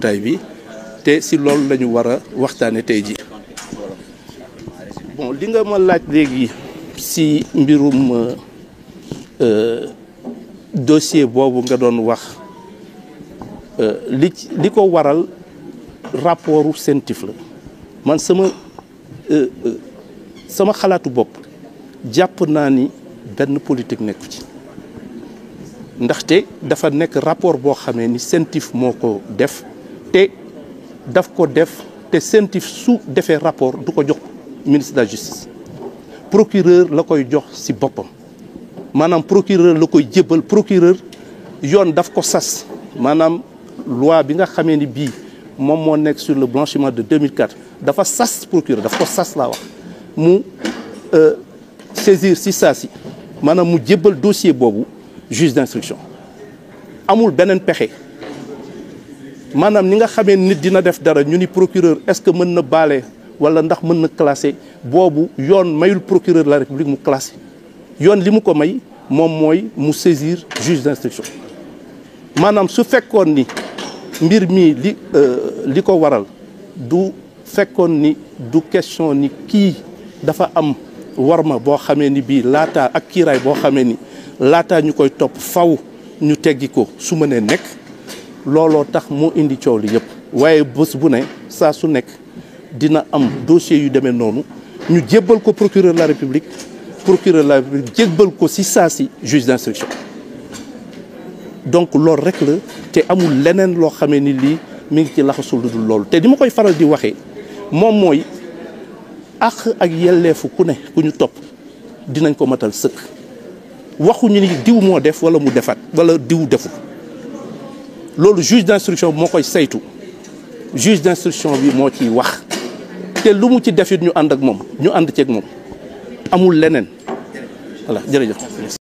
jotaay bi te si loolu la ñu war a waxtaane tey ji. Bon, li nga ma laaj léegi si mbirum dossier boobu nga doon wax li ko waral rapportu CENTIF la man sama xalaatu bopp jàpp naa ni benn politique nekku ci ndaxte dafa nekk rapport boo xamee ni CENTIF moo ko def te daf ko def te CENTIF su defee rapport du ko jox ministre de la justice procureur la koy jox ci boppam maanaam procureur la koy jébbal procureur yoon daf ko sas maanaam loi bi nga xamee ni bii moom moo nekk sur le blanchiment de 2004 dafa sas procureur daf ko sas laa wax mu saisir ci saa si maanaam mu jébbal dossier boobu juge d'instruction amul beneen pexe maanaam ni nga xamee nit dina def dara ñu ni procureur est-ce que mën na baale wala ndax mën na classé boobu yoon mayul procureur de la république mu classé yoon li mu ko may moom mooy mu saisir juge d'instruction maanaam su fekkoon ni mbir mi li ko waral du fekkoon ni du question ni kii dafa am warma boo xamee ni bii laataa ak kiiraay boo xamee ni laataa ñu koy topp faw ñu teggi ko su mënee nekk looloo tax moo indi coow li yëpp waaye bés bu ne saa su nekk dina am dossier yu demee noonu ñu jébbal ko procureur de la république jébbal ko ci saa si juge d'instruction donc loolu rek la te amul leneen loo xamee ni lii mi ngi ci laxasul lu dul loolu te di ma koy faral di waxee moom mooy àq ak yelleefu ku ne ku ñu topp dinañ ko matal sëkk waxuñu ni diw moo def wala mu defaat wala diw deful loolu juge d'instruction bi moo koy saytu juge d'instruction bi moo ciy wax te lu mu ci defit ñu ànd ak moom ñu ànd ceeg moom amul leneen voilà jërëjëf.